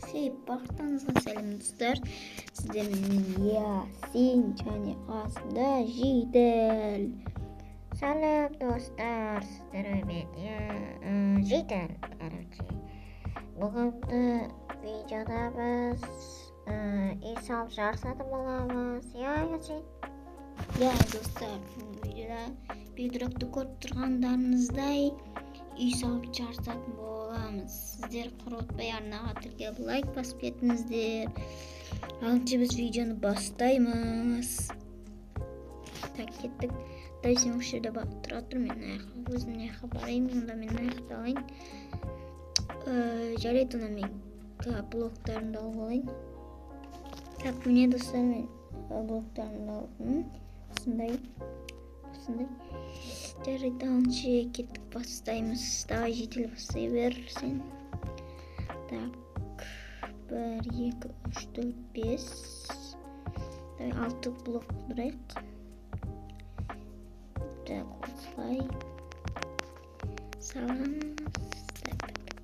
Хей, барлықтарыңызға сәлем достар. Сіздермен мен Ясин және қасымда Жедел. Сәлем достар, сіздермен мен Жедел. Короче, бүгінгі видеода біз үй салып жарысатын боламыз. Иә, Ясин? Иә, достар, бүгінгі видеода бедрокты көріп тұрғандарыңыздай үй салып жарысатын боламыз. Сіздер құр отпай арнаға тіркеліп лайк басып кетіңіздер. Алтыншы біз видеоны бастаймыз. Так, кеттік. Дай сен осы жерде тұра тұр, мен аяққа өзім аяққа барайын, онда мен аяқты алайын. Жарайды, онда мен блоктарымды алып алайын. Так, міне достар, мен блоктарымды алдым. Осындай, осындай. Жарайды, алтыншы кеттік, бастаймыз. Давай, жедел бастай бер сен. Так, 1, 2, 3, 4, 5. Давай, 6 блок қылдырайық. Так, осылай саламыз. Так, так, так,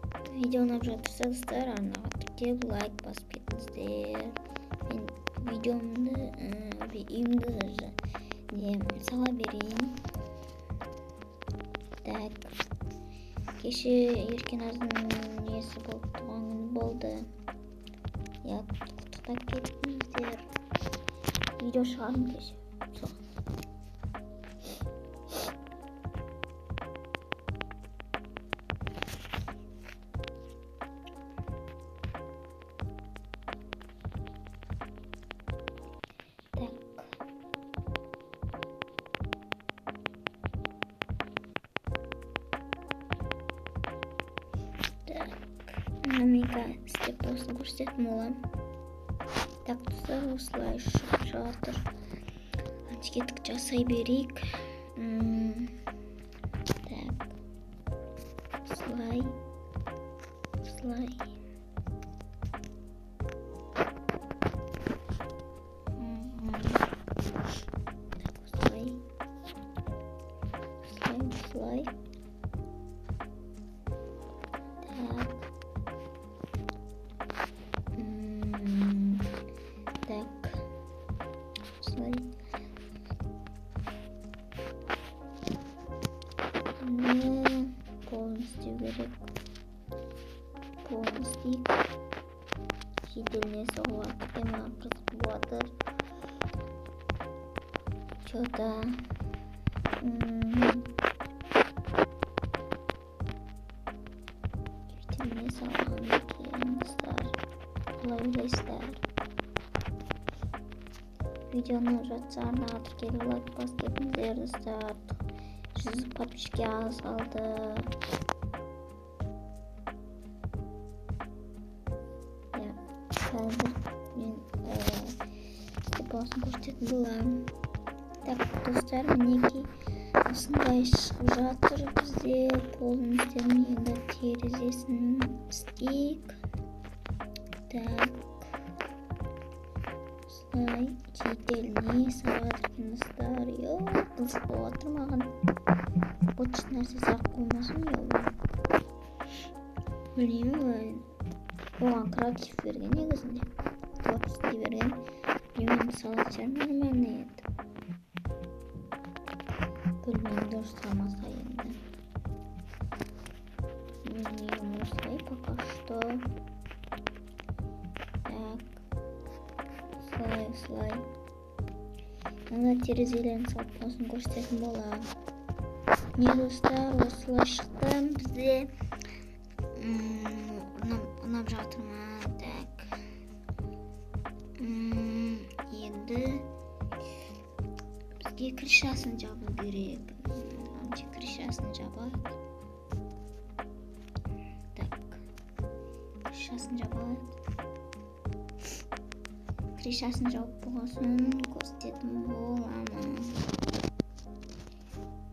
так. Видео ұнап жатырса, достар, арнаға тіркеліп лайк басып кетіңіздер. Мен видеомды, үйімді сала берейін. Так, кеше Еркеназдың несі болып туған күні болды. Иә, құттықтап кеттіңіздер. Видео шығардым кеше. Сол. Так. Так, мына мен істеп осыны көрсететін боламын. Так, достар, осылай шығып жатыр. Кеттік, жасай берейік. Так, осылай, осылай. Так, осылай, осылай, осылай. Так. Так, осылай. Полын істеу керек. Полын істейік. Жедел не соғып жатыр екен, маған қызық болып жатыр. Чё-то. Жедел не салған екен, достар? Қалай ойлайсыздар? Видео ұнап жатса, арнаға тіркеліп лайк басып кетіңіздер, достар. 100 подписчикке аз қалды. Иә, қазір мен істеп болсын көрсететін боламын. Так, достар, мінекей осындай шығып жатыр бізде. Полын істедім, енді терезесін істейік. Так, осылай жедел не салып жатыр екен, достар? Йо, қызық болып жатыр маған. Быт нәрсе салып қоймасын, йо. Білмеймін, оған креатив берген негізінде. Творческий берген. Білмеймін, салатын шығар нормально енді. Бөлмені дұрыс салмаса енді. Білмеймін, осылай пока что. Так, осылай, осылай. Мына терезелерін салып болсын көрсететін боламын. Міне, достар, осылай шықты бізде. Ұнап жатыр ма? Так. Енді бізге крышасын жабу керек. Крышасын жабайық. Так, крышасын жабайық. Крышасын жауып болған соң көрсететін боламын.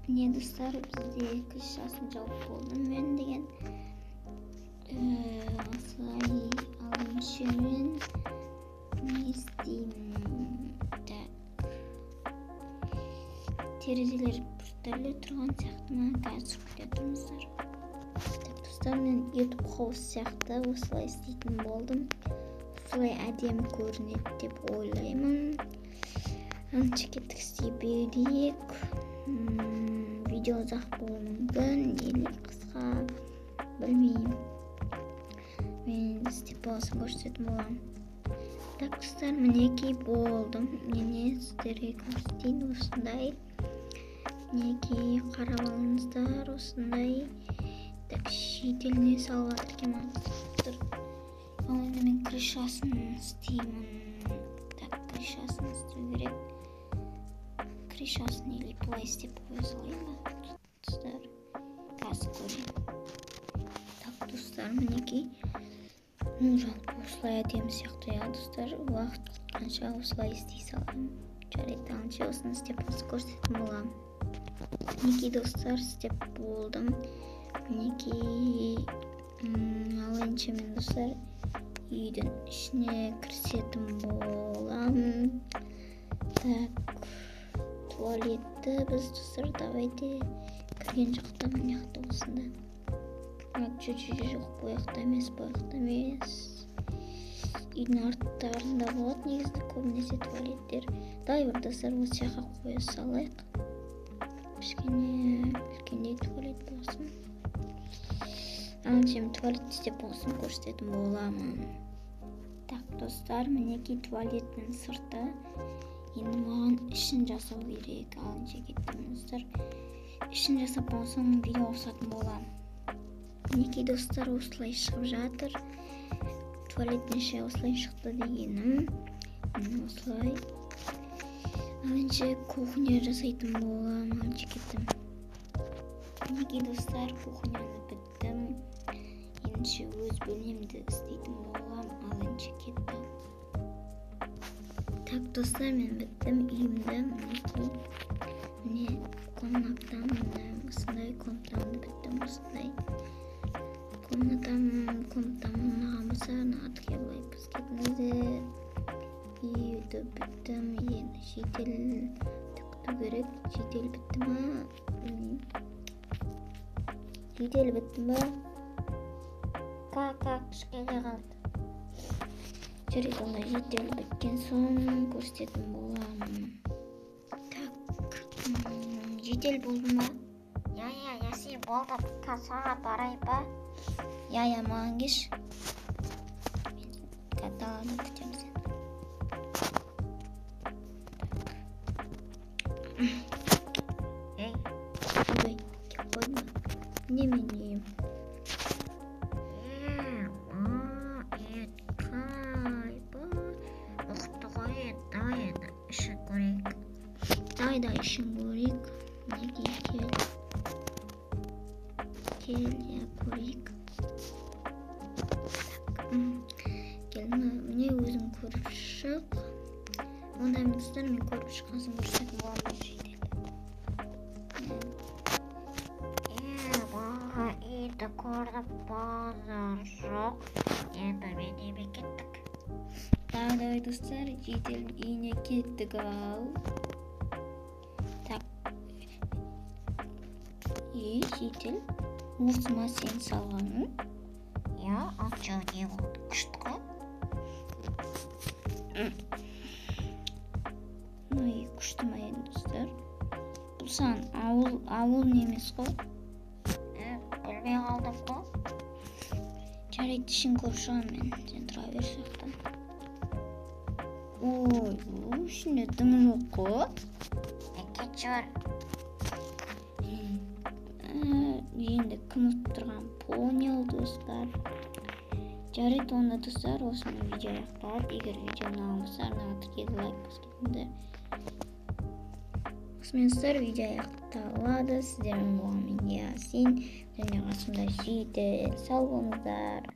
Міне, достар, бізде крышасын жауып болдым мен деген. Осылай алыншы мен не істеймін? Так, терезелер біртүрлі тұрған сияқты ма? Қазір күте тұрыңыздар. Так, достар. Достар, мен YouTube House сияқты осылай істейтін болдым. Осылай әдемі көрінеді деп ойлаймын. Аңшы кеттік, істей берейік. Видео ұзақ болуы мүмкін или қысқа, білмеймін. Мен істеп болсын көрсететін боламын. Так, достар, мінекей болдым. Міне, сіздерге көрсетейін осындай. Мінекей, қарап алыңыздар, осындай. Так, шетеліне салып жатыр екен, маған қызық тұр. Ал енді мен крышасын істеймін. Так, крышасын істеу керек. Крышасын или былай істеп қоя салайын ба, достар? Қазір көрейін. Так, достар, мінекей. Ну, жалпы осылай әдемі сияқты, иә, достар. Уақыт қанша, осылай істей саламын. Жарайды, аңша осыны істеп болса көрсететін боламын. Мінекей, достар, істеп болдым. Мінекей, ал енді мен, достар, үйдің ішіне кірісетін боламын. Так, туалетті біз, достар, давайте кірген жақта, мына жақта осында. Жоқ, бұл жақта емес, бұл жақта емес. Үйдің арттарында болады негізі көбінесе туалеттер. Давай бір, достар, осы жаққа қоя салайық. Кішкене үлкендей туалет болсын. Ал сен туалет істеп болсын көрсететін боламын. Так, достар, мінекей туалеттің сырты. Енді маған ішін жасау керек. Ал кеттім, достар. Ішін жасап болсам видео қосатын боламын. Мінекей, достар, осылай шығып жатыр. Туалеттің іші осылай шықты дегенім. Міне, осылай. Ал енді кухня жасайтын боламын. Ал кеттім. Мінекей, достар, кухняны біттім. Енді өз бөлмемді істейтін боламын. Ал енді кеттім. Так, достар, мен біттім үйімді. Мінекей, міне комнатам, міне осындай комнатамды біттім, осындай. Комнатам ұнаған болса, атқа былай басып кетіңіздер. Үйді біттім, енді жителді күту керек. Жител бітті ма? Білмеймін. Жител бітті ма? Как, кішкене қалды. Жарайды, онда жител біткен соң көрсететін боламын. Так, жител болды ма? Иә, иә, Ясин, болды. Саған барайын ба? Иә, иә, маған кеш. Мен далада күтемін сені. Ей. Ойбай, келіп қойдың ба? Міне менің үйім. Давай, давай, ішін көрейік. Мінекей, кел. Кел, иә, көрейік. Так, кел, міне өзің көріп шық. Онда, достар, мен көріп шыққан соң көрсететін боламын бұл жерде. Маған үйді көрдім, базар жоқ. Енді мен үйіме кеттік. Давай, давай, достар, жителдің үйіне кеттік ал. Так. Ей, жител, осы ма сен салғаның? Иә, анша не болды, күшті ғой. Ой, күшті ма енді, достар? Бұл саған ауыл не емес қой? Білмей қалдым ғой. Жарайды, ішін көріп шығамын мен. Сен тұра бер сол жақта. Ой, ішінде дым жоқ қой. Кетші бар. Енді кім ұтып тұрған понял, достар. Жарайды, онда, достар, осымен видео аяқталады. Егер видео ұнаған болса, арнаға тіркеліп лайк басып кетіңдер. Осымен, достар, видео аяқталады. Сіздермен болған мен Ясин және қасымда Жител. Сау болыңыздар.